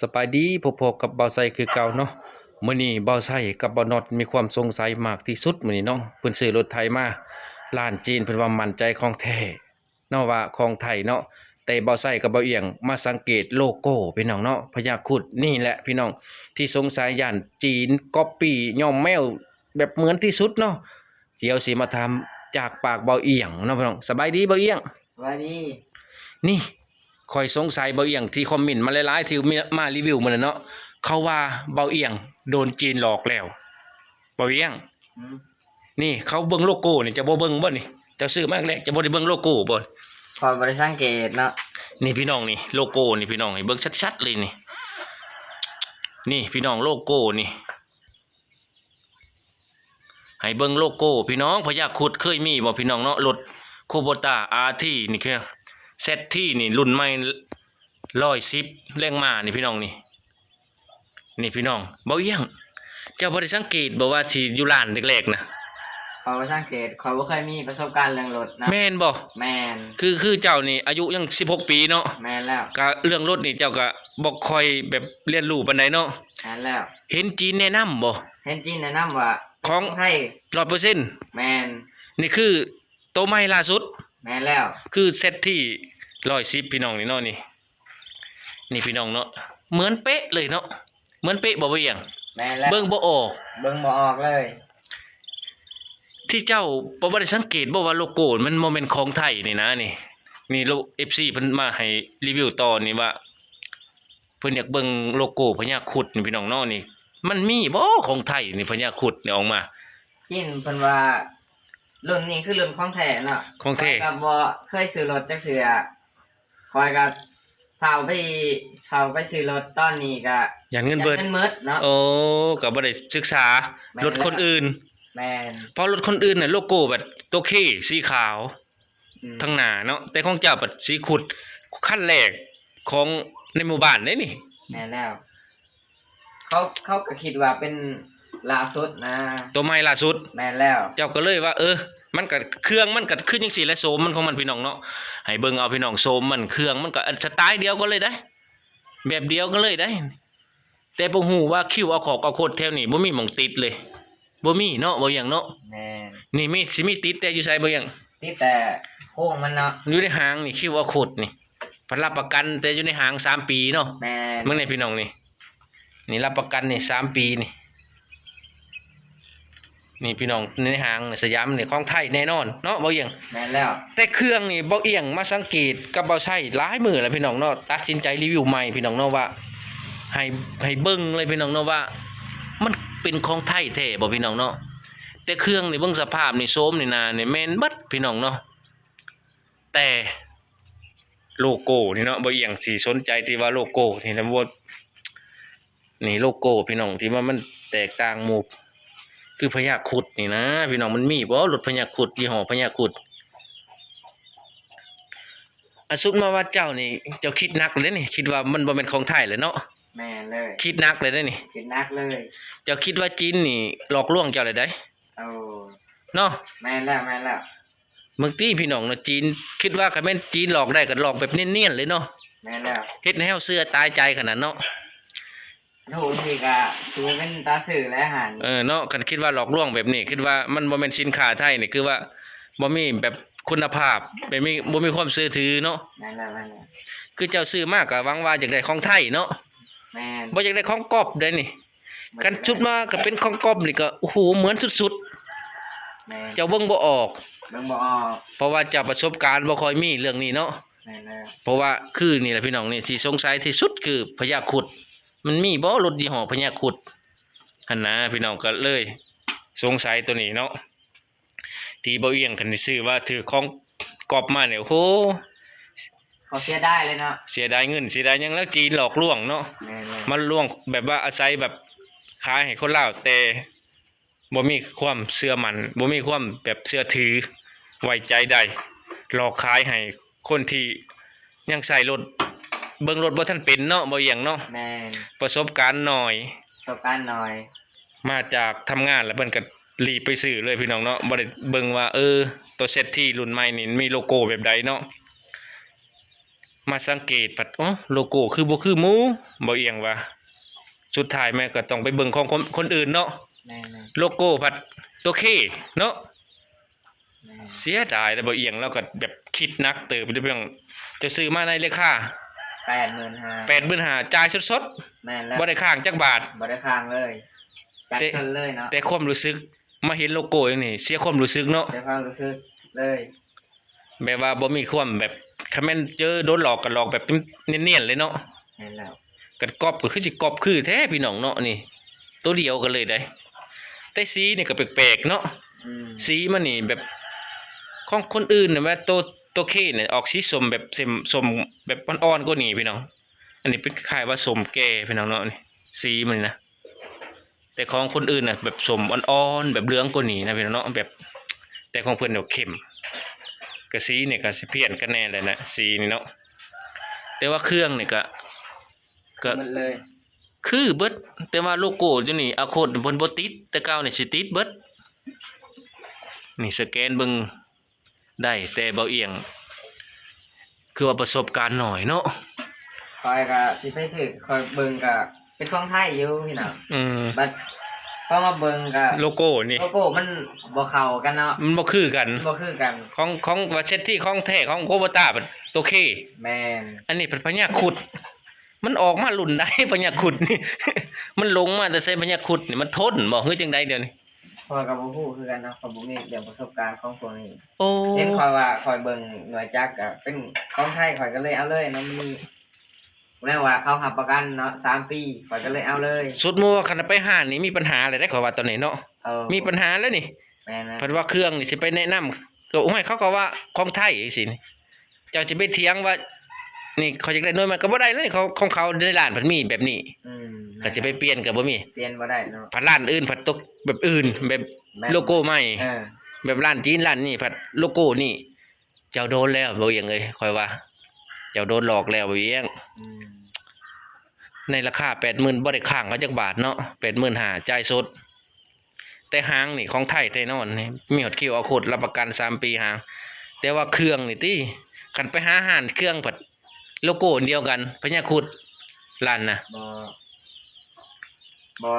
ສະບາຍດີ ພົບພໍ້ກັບບ່າວໄຊຄືເກົ່າເນາະ. ມື້ນີ້ບ່າວໄຊກັບບ່າວນັອດມີຄວາມສົງໄສມາກທີ່ສຸດມື້ນີ້ເນາະ. ເພິ່ນຊື້ລົດໄຖມາ ຮ້ານຈີນ ເພິ່ນວ່າໝັ້ນໃຈຂອງແທ້ເນາະ ວ່າຂອງໄທເນາະ. ແຕ່ບ່າວໄຊກັບບ່າວອຽງມາສັງເກດໂລໂກ້ ພີ່ນ້ອງເນາະ, ພະຍາຄຸດນີ້ແຫຼະພີ່ນ້ອງ ທີ່ສົງໄສ ຢ້ານຈີນກັອບປີ້ຍ້ອມແມວແບບເໝືອນທີ່ສຸດເນາະ. ດຽວຊິມາຖາມຈາກປາກບ່າວອຽງເນາະພີ່ນ້ອງ. ສະບາຍດີບ່າວອຽງ. ສະບາຍດີ. ນີ້ ຂ້ອຍສົງໄສບ່າວອຽງ ທີ່ຄອມເມັນມາຫຼາຍໆ ທີ່ມີ ມາຣີວິວມື້ນັ້ນເນາະ, ເຂົາວ່າບ່າວອຽງໂດນຈີນຫຼອກແລ້ວ ບ່າວອຽງ. ອືມ ນີ້ເຂົາເບິ່ງໂລໂກ້ນີ້ ເຈົ້າບໍ່ເບິ່ງບໍ່ນີ້? ເຈົ້າຊື້ມາແລກ ເຈົ້າບໍ່ໄດ້ເບິ່ງໂລໂກ້ບໍ່? ຂ້ອຍບໍ່ໄດ້ສັງເກດເນາະ. ນີ້ພີ່ນ້ອງ ນີ້ໂລໂກ້ນີ້ພີ່ນ້ອງ ໃຫ້ເບິ່ງຊັດໆເລີຍນີ້. ນີ້ພີ່ນ້ອງ ໂລໂກ້ນີ້ ໃຫ້ເບິ່ງໂລໂກ້ພີ່ນ້ອງ. ພະຍາຄຸດເຄີຍມີບໍ່ພີ່ນ້ອງເນາະ? ລົດໂຄໂບຕ້າ ອາທີ ນີ້ຄື ແຊັດທີ ນີ້ລຸ້ນໃໝ່ ຮ້ອຍສິບແຮງມ້ານີ້ພີ່ນ້ອງນີ້. ນີ້ພີ່ນ້ອງ ບ່າວອຽງ ເຈົ້າບໍ່ໄດ້ສັງເກດບໍ່ວ່າທີ່ຢູ່ຮ້ານແລກໆນະ? ຂ້ອຍບໍ່ສັງເກດ ຂ້ອຍບໍ່ເຄີຍມີປະສົບການເລື່ອງລົດນະ. ແມ່ນບໍ່? ແມ່ນ. ຄື ຄືເຈົ້ານີ້ອາຍຸຍັງສິບຫົກປີເນາະ? ແມ່ນແລ້ວ. ກະເລື່ອງລົດນີ້ເຈົ້າກະບໍ່ຄ່ອຍແບບຮຽນຮູ້ປານໃດເນາະ? ແມ່ນແລ້ວ. ເຫັນຈີນແນະນຳບໍ່? ເຫັນຈີນແນະນຳວ່າຂອງ ຂອງໄທ ຮ້ອຍເປີເຊັນ. ແມ່ນ. ນີ້ຄື ໂຕໃໝ່ລ່າສຸດ. ແມ່ນແລ້ວ. ຄື ແຊັດທີ ຮ້ອຍສິບ ພີ່ນ້ອງນີ້ເນາະ. ນີ້ ນີ້ພີ່ນ້ອງເນາະ ເໝືອນເປະເລີຍເນາະ. ເໝືອນເປະບໍ່ ບ່າວອຽງ? ແມ່ນແລ້ວ. ເບິ່ງບໍ່ອອກ ເບິ່ງບໍ່ອອກເລີຍ. ທີ່ເຈົ້າບໍ່ໄດ້ສັງເກດບໍ່ວ່າໂລໂກ້ມັນບໍ່ແມ່ນຂອງໄທນີ້ນະ? ນີ້ ນີ້ໂລ ເອັຟຊີ ເພິ່ນມາໃຫ້ຣີວິວຕໍ່ນີ້ວ່າ ເພິ່ນຢາກເບິ່ງໂລໂກ້ພະຍາຄຸດນີ້ພີ່ນ້ອງເນາະ. ນີ້ ມັນມີບໍ່ຂອງໄທນີ້ ພະຍາຄຸດນີ້ອອກມາ? ຈີນເພິ່ນວ່າລຸ້ນນີ້ຄືລຸ້ນຂອງແທ້ເນາະ. ຂອງແທ້. ຂ້ອຍກໍບໍ່ເຄີຍຊື້ລົດຈັກເທື່ອ ຂ້ອຍກໍເຖົ້າໄປ ເຖົ້າໄປຊື້ລົດ ຕອນນີ້ກໍຢ້ານເງິນເບິດ ຢ້ານເງິນເບິດເນາະ. ໂອ້ ກໍບໍ່ໄດ້ສຶກສາ ແມ່ນແລ້ວ ລົດຄົນອື່ນ. ແມ່ນ. ເພາະລົດຄົນອື່ນນະ ໂລໂກ້ແບບໂຕເຄສີຂາວ ອືມ ທາງໜ້າເນາະ, ແຕ່ຂອງເຈົ້າບັດສີຂຸດ ຄັນແລກຂອງໃນໝູ່ບ້ານເດ້ນີ້. ແມ່ນແລ້ວ. ເຂົາ ເຂົາກໍຄິດວ່າເປັນລ່າສຸດນະ ໂຕໃໝ່ລ່າສຸດ. ແມ່ນແລ້ວ. ເຈົ້າກໍເລີຍວ່າ ເອີ ມັນກໍ ເຄື່ອງມັນກໍຄືຈັ່ງຊີ້ແຫຼະ ໂສມມັນຂອງມັນພີ່ນ້ອງເນາະ. ໃຫ້ເບິ່ງເອົາພີ່ນ້ອງ ໂສມມັນ ເຄື່ອງມັນກໍ ອັນ ສະຕາຍດຽວກັນເລີຍເດ້ ແບບດຽວກັນເລີຍເດ້. ແຕ່ບໍ່ຮູ້ວ່າຄິວອາຄອດ ອາໂຄດແຖວນີ້ບໍ່ມີໝ່ອງຕິດເລີຍ. ບໍ່ມີເນາະ ບໍ່ຫຍັງເນາະ. ແມ່ນ. ນີ້ມີ ຊິມີຕິດແຕ່ຢູ່ໃສບໍ່ຫຍັງ? ຕິດແຕ່ໂຄ້ງມັນເນາະ ຢູ່ໃນຫ້າງນີ້ ຄິວອາໂຄດນີ້ ເພິ່ນຮັບປະກັນແຕ່ຢູ່ໃນຫ້າງສາມປີເນາະ. ແມ່ນ. ເບິ່ງແດ່ພີ່ນ້ອງນີ້ ນີ້ຮັບປະກັນນີ້ສາມປີນີ້. ນີ້ພີ່ນ້ອງ ໃນຫ້າງສະຫຍາມນີ້ຂອງໄທແນ່ນອນເນາະ ບໍ່ອຽງ. ແມ່ນແລ້ວ. ແຕ່ເຄື່ອງນີ້ບໍ່ອຽງມາສັງເກດກັບບໍ່ໄຊຫຼາຍມື້ແລ້ວພີ່ນ້ອງເນາະ, ຕັດສິນໃຈຣີວິວໃໝ່ພີ່ນ້ອງເນາະ ວ່າໃຫ້ ໃຫ້ເບິ່ງເລີຍພີ່ນ້ອງເນາະ ວ່າມັນເປັນຂອງໄທແທ້ບໍ່ພີ່ນ້ອງເນາະ. ແຕ່ເຄື່ອງນີ້ເບິ່ງສະພາບນີ້ ໂສມນີ້ໜ້ານີ້ແມ່ນເບິດພີ່ນ້ອງເນາະ. ແຕ່ໂລໂກ້ນີ້ເນາະ ບໍ່ອຽງຊິສົນໃຈທີ່ວ່າໂລໂກ້ນີ້ນະ ບໍ່ ນີ້ໂລໂກ້ພີ່ນ້ອງ ທີ່ວ່າມັນແຕກຕ່າງໝູ່ ຄືພະຍາຄຸດນີ້ນະພີ່ນ້ອງ. ມັນມີບໍ່ລົດພະຍາຄຸດ ຍີ່ຫໍ້ພະຍາຄຸດ? ອາ ສົມມຸດມາວ່າເຈົ້ານີ້ ເຈົ້າຄິດໜັກເລີຍນີ້ ຄິດວ່າມັນບໍ່ແມ່ນຂອງໄທແລ້ວເນາະ. ແມ່ນເລີຍ. ຄິດໜັກເລີຍເດ້ນີ້ ຄິດໜັກເລີຍ. ເຈົ້າຄິດວ່າຈີນນີ້ຫຼອກລວງເຈົ້າແລ້ວໃດ໋ ໂອ້ ເນາະ. ແມ່ນແລ້ວ ແມ່ນແລ້ວ. ເບິ່ງຕິພີ່ນ້ອງເນາະ ຈີນ ຄິດວ່າຄັນແມ່ນຈີນຫຼອກໄດ້ກໍຫຼອກແບບນຽນໆເລີຍເນາະ. ແມ່ນແລ້ວ. ເຮັດໃຫ້ເຮົາເຊື່ອຕາຍໃຈຂະໜາດເນາະ. ໂທນີ້ກໍຖືເປັນຕາຊື່ແລ້ວຫັ້ນ. ເອີເນາະ ຄັນຄິດວ່າຫຼອກລວງແບບນີ້ ຄິດວ່າມັນບໍ່ແມ່ນສິນຄ້າໄທນີ້ ຄືວ່າບໍ່ມີແບບຄຸນນະພາບ ແບບມີ ບໍ່ມີຄວາມເຊື່ອຖືເນາະ. ແມ່ນແລ້ວ ແມ່ນແລ້ວ. ຄືເຈົ້າຊື້ມາກໍຫວັງວ່າຢາກໄດ້ຂອງໄທເນາະ. ແມ່ນ. ບໍ່ຢາກໄດ້ຂອງກັອບເດ້ນີ້. ບໍ່ຢາກໄດ້. ຄັນຊຸດມາກໍເປັນຂອງກັອບນີ້ກໍ ໂອ້ໂຫ ເໝືອນສຸດໆ. ແມ່ນ. ເຈົ້າເບິ່ງບໍ່ອອກ ເບິ່ງບໍ່ອອກ ເພາະວ່າເຈົ້າປະສົບການບໍ່ຄ່ອຍມີເລື່ອງນີ້ເນາະ. ແມ່ນແລ້ວ. ເພາະວ່າຄືນີ້ແຫຼະພີ່ນ້ອງ ນີ້ທີ່ສົງໄສທີ່ສຸດຄືພະຍາຄຸດ ມັນມີບໍ່ລົດຍີ່ຫໍ້ພະຍາຄຸດຫັ້ນນະ ພີ່ນ້ອງ ກໍເລີຍສົງໄສໂຕນີ້ເນາະ. ທີ່ບໍ່ອຽງຄັນຊິຊື້ວ່າຖືກຂອງກັອບມານີ້ ໂອ້ໂຫ ເຂົາເສຍດາຍເລີຍເນາະ. ເສຍດາຍເງິນ ເສຍດາຍຫຍັງ ແລ້ວຈີນຫຼອກລວງເນາະ. ແມ່ນໆ. ມາລວງແບບວ່າອາໄສແບບຂາຍໃຫ້ຄົນລາວ ແຕ່ບໍ່ມີຄວາມເຊື່ອໝັ້ນ ບໍ່ມີຄວາມແບບເຊື່ອຖືໄວ້ໃຈໄດ້ ຫຼອກຂາຍໃຫ້ຄົນທີ່ຍັງໃຊ້ລົດ ເບິ່ງລົດບໍ່ທັນເປັນເນາະ ບໍ່ອຽງເນາະ. ແມ່ນ. ປະສົບການໜ້ອຍ ປະສົບການໜ້ອຍ ມາຈາກທຳງານແລ້ວເພິ່ນກໍລີບໄປຊື້ເລີຍພີ່ນ້ອງເນາະ ບໍ່ໄດ້ເບິ່ງວ່າ ເອີ ໂຕເສດຖີລຸ້ນໃໝ່ນີ້ມີໂລໂກ້ແບບໃດເນາະ. ມາສັງເກດພັດ ໂອ້ ໂລໂກ້ຄືບໍ່ຄືໝູ່ ບໍ່ອຽງວ່າ. ສຸດທ້າຍແມ່ນກໍຕ້ອງໄປເບິ່ງຂອງຄົນ ຄົນອື່ນເນາະ. ແມ່ນໆ ໂລໂກ້ພັດໂຕເຄເນາະ. ແມ່ນ ເສຍດາຍແລ້ວ ບໍ່ອຽງລາວກໍແບບຄິດໜັກເຕີບເດ້ພີ່ນ້ອງ. ເຈົ້າຊື້ມາໃນລາຄາ ແປດໝື່ນຫ້າ ແປດໝື່ນຫ້າ ຈ່າຍສົດໆ. ແມ່ນແລ້ວ ບໍ່ໄດ້ຄ້າງຈັກບາດ ບໍ່ໄດ້ຄ້າງເລີຍ ຈັດ ແຕ່ ເຊີນເລີຍເນາະ. ແຕ່ຄວາມຮູ້ສຶກ ມາເຫັນໂລໂກ້ຢ່າງນີ້ ເສຍຄວາມຮູ້ສຶກເນາະ ເສຍຄວາມຮູ້ສຶກເລີຍ. ແບບວ່າບໍ່ມີຄວາມແບບ ຄັນແມ່ນເຈີໂດນຫຼອກກໍຫຼອກແບບນຽນໆເລີຍເນາະ. ແມ່ນແລ້ວ ກັນກັອບກໍຄືຊິກັອບຄືແທ້ພີ່ນ້ອງເນາະ. ນີ້ໂຕດຽວກັນເລີຍໃດ໋ ແຕ່ສີນີ້ກໍແປກໆເນາະ. ອືມ ສີມັນນີ້ແບບ ຂອງຄົນອື່ນນະ ແບບໂຕ ໂຕເຄນີ້ອອກສີສົ້ມແບບເສັ້ນ ສົ້ມແບບອ່ອນໆກວ່ານີ້ພີ່ນ້ອງ. ອັນນີ້ເປັນຄ້າຍວ່າສົ້ມແກ່ພີ່ນ້ອງເນາະ ນີ້ ສີມັນນະ. ແຕ່ຂອງຄົນອື່ນນະແບບສົ້ມອ່ອນໆ ແບບເຫຼືອງກວ່ານີ້ນະພີ່ນ້ອງເນາະ ແບບ ແຕ່ຂອງເພິ່ນແບບເຂັ້ມ. ກະສີນີ້ກະຊິພຽນກັນແດ່ແຫຼະນະ ສີນີ້ເນາະ. ແຕ່ວ່າເຄື່ອງນີ້ກະ ກະ ໝົດເລີຍ ຄືເບິດ. ແຕ່ວ່າໂລໂກ້ຢູ່ນີ້ ອາໂຄດເພິ່ນບໍ່ຕິດ ແຕ່ເກົ່ານີ້ຊິຕິດເບິດ. ນີ້ສະແກນເບິ່ງ ໄດ້ ແຕ່ເບົາອຽງ ຄືວ່າປະສົບການໜ້ອຍເນາະ. ຂ້ອຍກໍຊິໄປຊື້ ຂ້ອຍເບິ່ງກໍເປັນຂອງໄທຢູ່ພີ່ນ້ອງ. ອືມ ບັດພໍມາເບິ່ງກໍໂລໂກ້ນີ້ ໂລໂກ້ມັນບໍ່ເຂົ້າກັນເນາະ ມັນບໍ່ຄືກັນ ບໍ່ຄືກັນ. ຂອງ ຂອງວ່າເຊັດທີ່ຂອງແທ້ຂອງໂຄໂບຕ້າໂຕເຄ. ແມ່ນ ອັນນີ້ເປັນພະຍາຄຸດ ມັນອອກມາລຸ້ນໃດ ພະຍາຄຸດນີ້ ມັນລົງມາແຕ່ໃສ ພະຍາຄຸດນີ້ ມັນທົນບໍ່ ຫຼືຈັ່ງໃດດຽວນີ້? ຂ້ອຍກໍບໍ່ຮູ້ຄືກັນເນາະ ຂ້ອຍບໍ່ມີເລື່ອງປະສົບການຂອງພວກນີ້. ໂອ້ ເຫັນຂ້ອຍວ່າຂ້ອຍເບິ່ງໜ່ວຍຈັກກໍເປັນຂອງໄທ ຂ້ອຍກໍເລີຍເອົາເລີຍເນາະ. ມັນມີ ແລ້ວວ່າເຂົາຮັບປະກັນເນາະ ສາມປີ ຂ້ອຍກໍເລີຍເອົາເລີຍ. ສົມມຸດວ່າຄັນໄປຮ້ານນີ້ມີປັນຫາແລ້ວເດ້ ຂ້ອຍວ່າຕອນນີ້ເນາະ. ເອີ ມີປັນຫາແລ້ວນີ້. ແມ່ນໆ ເພິ່ນວ່າເຄື່ອງນີ້ຊິໄປແນະນຳ ກໍ ໂອ້ຍ ເຂົາກໍວ່າຂອງໄທຈັ່ງຊີ້ນີ້ ເຈົ້າຊິໄປຖຽງວ່າ ນີ້ຂ້ອຍຢາກໄດ້ໜ່ວຍໃໝ່ ກໍບໍ່ໄດ້ເລີຍ ເຂົາ ຂອງເຂົາໃນຮ້ານເພິ່ນມີແບບນີ້. ອືມ ກໍຊິໄປປ່ຽນກໍບໍ່ມີ ປ່ຽນບໍ່ໄດ້ເນາະ. ພັດຮ້ານອື່ນ ພັດຕົກແບບອື່ນ ແບບ ແບບໂລໂກ້ໃໝ່ ເອີ ແບບຮ້ານຈີນຮ້ານນີ້ ພັດໂລໂກ້ນີ້ ເຈົ້າໂດນແລ້ວ ບໍ່ອຽງເອີຍ ຂ້ອຍວ່າ ເຈົ້າໂດນຫຼອກແລ້ວ ບໍ່ອຽງ. ອືມ ໃນລາຄາແປດໝື່ນ ບໍ່ໄດ້ຄ້າງເຂົາຈັກບາດເນາະ ແປດໝື່ນຫ້າ ຈ່າຍສົດ. ແຕ່ຫາງນີ້ຂອງໄທແນ່ນອນນີ້ ມີຮອດຄິວອາໂຄດ ຮັບປະກັນສາມປີຫາງ. ແຕ່ວ່າເຄື່ອງນີ້ຕິ ຄັນໄປຫາຮ້ານເຄື່ອງພັດໂລໂກ້ດຽວກັນ ພະຍາຄຸດ ຮ້ານນະ. ບໍ່ ບໍ່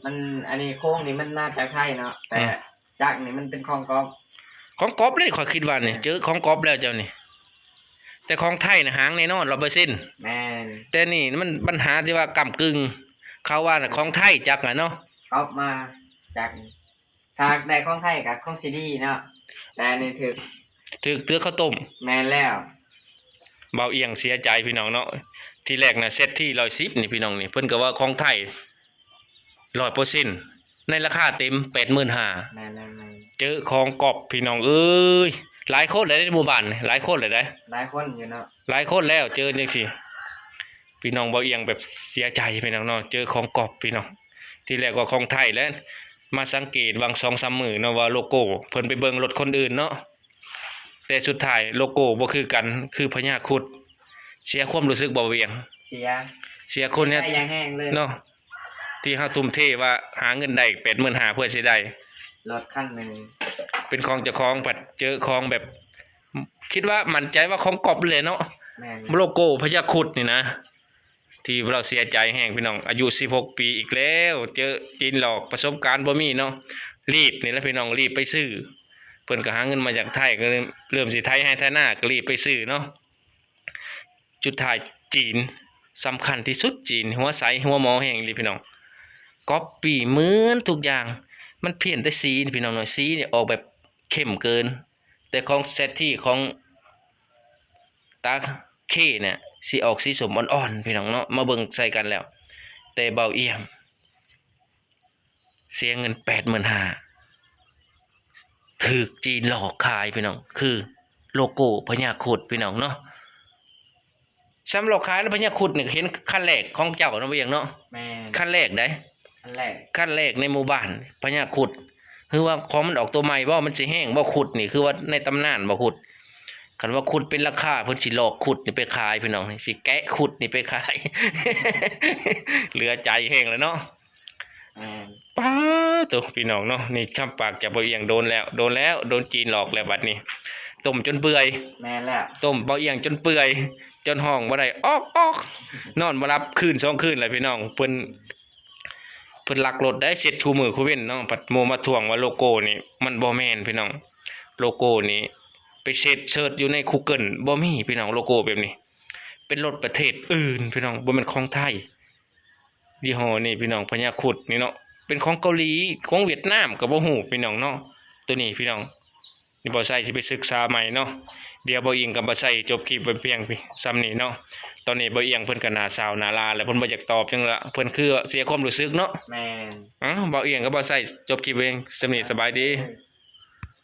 ມັນ ອັນນີ້ໂຄງນີ້ມັນມາຈາກໄທເນາະ ແຕ່ ອືມ ຈັກນີ້ມັນເປັນຂອງກັອບ ຂອງກັອບເລີຍ ຂ້ອຍຄິດວ່ານີ້ ເອີ ເຈີຂອງກັອບແລ້ວເຈົ້ານີ້. ແຕ່ຂອງໄທນະຫາງແນ່ນອນຮ້ອຍເປີເຊັນ. ແມ່ນ ແຕ່ນີ້ມັນບັນຫາທີ່ວ່າກ້ຳກຶ່ງ ເຂົາວ່ານະຂອງໄທຈັກນະເນາະ ກັອບມາຈາກ ຖ້າໄດ້ຂອງໄທກໍຄົງຊິດີເນາະ ແຕ່ອັນນີ້ຖືກ ຖືກເຈືອເຂົ້າຕົ້ມ. ແມ່ນແລ້ວ ເບົາອຽງເສຍໃຈພີ່ນ້ອງເນາະ. ທີແລກນະເຊັດທີຮ້ອຍສິບນີ້ພີ່ນ້ອງນີ້ ເພິ່ນກໍວ່າຂອງໄທຮ້ອຍເປີເຊັນ ໃນລາຄາເຕັມແປດໝື່ນຫ້າ. ແມ່ນໆໆ ເຈີຂອງກັອບພີ່ນ້ອງເອີຍ ຫຼາຍຄົນແລ້ວໃນໝູ່ບ້ານນີ້ ຫຼາຍຄົນແລ້ວໃດ໋ ຫຼາຍຄົນຢູ່ເນາະ ຫຼາຍຄົນແລ້ວເຈີຈັ່ງຊີ້. ພີ່ນ້ອງ ເບົາອຽງແບບເສຍໃຈພີ່ນ້ອງເນາະ ເຈີຂອງກັອບພີ່ນ້ອງ. ທີແລກວ່າຂອງໄທແຫຼະ ມາສັງເກດຫວ່າງສອງສາມມື້ເນາະ ວ່າໂລໂກ້ ເພິ່ນໄປເບິ່ງລົດຄົນອື່ນເນາະ ແຕ່ສຸດທ້າຍໂລໂກ້ບໍ່ຄືກັນ ຄືພະຍາຄຸດ. ເສຍຄວາມຮູ້ສຶກບໍ່ ເບົາອຽງ? ເສຍ ເສຍຄົນເຮັດ ເສຍຢ່າງແຮງເລີຍເນາະ ທີ່ເຮົາທຸ່ມເທວ່າຫາເງິນໄດ້ແປດໝື່ນຫ້າ ເພື່ອຊິໄດ້ລົດຄັນໜຶ່ງ ເປັນຂອງເຈົ້າຂອງ ພັດເຈີຂອງແບບ ຄິດວ່າໝັ້ນໃຈວ່າຂອງກັອບເລີຍເນາະ. ແມ່ນ ໂລໂກ້ພະຍາຄຸດນີ້ນະ ທີ່ລາວເສຍໃຈແຮງພີ່ນ້ອງ. ອາຍຸສິບຫົກປີອີກແລ້ວ ເຈີຈີນຫຼອກ ປະສົບການບໍ່ມີເນາະ. ລີບນີ້ແຫຼະພີ່ນ້ອງ ລີບໄປຊື້ ເພິ່ນກໍຫາເງິນມາຈາກໄທ ກໍເລີ່ມ ເລີ່ມຊິໄຖໄຮ່ໄຖນາ ກໍລີບໄປຊື້ເນາະ. ສຸດທ້າຍຈີນສຳຄັນທີ່ສຸດ ຈີນຫົວໃສຫົວໝໍແຮງອີ່ຫຼີພີ່ນ້ອງ ກັອບປີ້ເໝືອນທຸກຢ່າງ. ມັນພຽງແຕ່ສີພີ່ນ້ອງເນາະ ສີນີ້ອອກແບບເຂັ້ມເກີນ ແຕ່ຂອງແຊັດທີ ຂອງຕາເຄນີ້ຊິອອກສີສົ້ມອ່ອນໆ ພີ່ນ້ອງເນາະ. ມາເບິ່ງໃສ່ກັນແລ້ວ ແຕ່ເບົາອຽງ ເສຍເງິນແປດໝື່ນຫ້າ ຖືກຈີນຫຼອກຂາຍພີ່ນ້ອງ ຄືໂລໂກ້ພະຍາຄຸດພີ່ນ້ອງເນາະ. ສ່ຳຫຼອກຂາຍແລ້ວ ພະຍາຄຸດນີ້ເຫັນຄັນແລກຂອງເຈົ້າເນາະ ບໍ່ອຽງເນາະ. ແມ່ນ ຄັນແລກໃດ໋ ຄັນແລກ ຄັນແລກໃນໝູ່ບ້ານພະຍາຄຸດ. ຄືວ່າຂອງມັນອອກໂຕໃໝ່ບໍ່ ມັນຊິແຮງບໍ່ ຄຸດນີ້ ຄືວ່າໃນຕຳນານບໍ່ ຄຸດ. ຄັນວ່າຄຸດເປັນລາຄາ ເພິ່ນຊິຫຼອກຄຸດນີ້ໄປຂາຍພີ່ນ້ອງ ຊິແກະຄຸດນີ້ໄປຂາຍ. ເຫຼືອໃຈແຮງແລ້ວເນາະ. ແມ່ນ ປາໂຕ ພີ່ນ້ອງເນາະ ນີ້ຄຳປາກຈາກເບົາອຽງ ໂດນແລ້ວ ໂດນແລ້ວ ໂດນຈີນຫຼອກແລ້ວບັດນີ້. ຕົ້ມຈົນເປື່ອຍ ແມ່ນແລ້ວ ຕົ້ມເບົາອຽງຈົນເປື່ອຍ ຈົນຮ້ອງບໍ່ໄດ້ ອອກ ອອກ ນອນບໍ່ຫຼັບ ຄືນສອງຄືນແລ້ວພີ່ນ້ອງ. ເພິ່ນ ເພິ່ນລັກລົດໄດ້ ເຊັດຄູ່ມື້ຄູ່ເວັນເນາະ. ບັດໝູ່ມາທ້ວງວ່າໂລໂກ້ນີ້ມັນບໍ່ແມ່ນພີ່ນ້ອງ, ໂລໂກ້ນີ້ໄປເຊັດເສີດຢູ່ໃນ Google ບໍ່ມີພີ່ນ້ອງ. ໂລໂກ້ແບບນີ້ເປັນລົດປະເທດອື່ນພີ່ນ້ອງ, ບໍ່ແມ່ນຂອງໄທ. ຍີ່ຫໍ້ນີ້ພີ່ນ້ອງ ພະຍາຄຸດນີ້ເນາະ ເປັນຂອງເກົາຫຼີ ຂອງຫວຽດນາມກໍບໍ່ຮູ້ພີ່ນ້ອງເນາະ. ໂຕນີ້ພີ່ນ້ອງ ນີ້ບ່າວໄຊຊິໄປສຶກສາໃໝ່ເນາະ. ດຽວບ່າວອິງກັບບ່າວໄຊຈົບຄລິບໄວ້ພຽງສ່ຳນີ້ເນາະ. ຕອນນີ້ບ່າວອຽງເພິ່ນກໍໜ້າເສົ້າໜ້າລາແລ້ວ, ເພິ່ນບໍ່ຢາກຕອບຫຍັງລະ, ເພິ່ນຄືເສຍຄວາມຮູ້ສຶກເນາະ. ແມ່ນ. ເອົ້າ ບ່າວອຽງກັບບ່າວໄຊຈົບຄລິບໄວ້ສ່ຳນີ້, ສະບາຍດີ.